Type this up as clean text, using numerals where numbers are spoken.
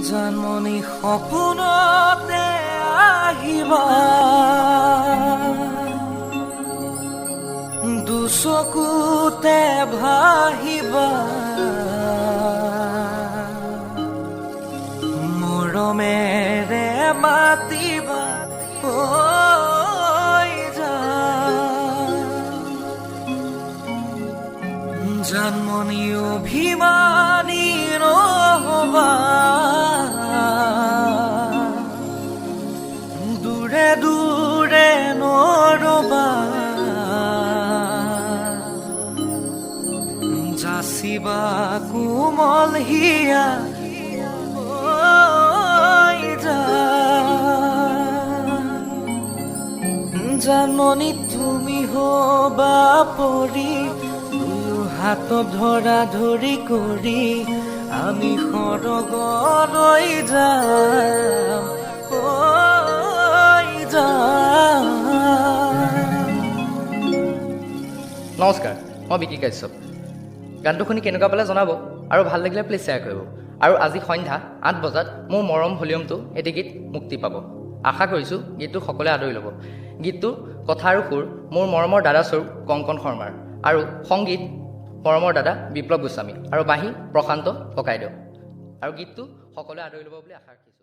জানমণি, সপোনতে আহিবা, দুচকুতে ভাহিবা, মৰমেৰে মাতিবা, ঐ জানমণি, অভিমানী নহবা, দূৰে দূৰে নৰবা, যাচিবা কোমল হিয়া, জানমণি, তুমি হবা পৰি, দুয়ো হাতত ধৰা ধৰি কৰি আমি সৰগলৈ যাম, ঐ যাম। নমস্কাৰ, মই বিকি কাশ্যপ। গানটো শুনি কেনেকুৱা পালে জনাব আৰু ভাল লাগিলে প্লিজ শ্বেয়াৰ কৰিব। আৰু আজি সন্ধ্যা 8 বজাত মোৰ মৰম ভলিউমটো এটি গীত মুক্তি পাব। আশা কৰিছোঁ গীতটো সকলোৱে আদৰি ল'ব। গীতটোৰ কথা আৰু সুৰ মোৰ মৰমৰ দাদা স্বৰূপ কংকন শৰ্মাৰ আৰু সংগীত মৰমৰ দাদা বিপ্লৱ গোস্বামী আৰু বাঁহী প্ৰশান্ত ককাইদেউ। আৰু গীতটো সকলোৱে আদৰি ল'ব বুলি আশা ৰাখিছোঁ।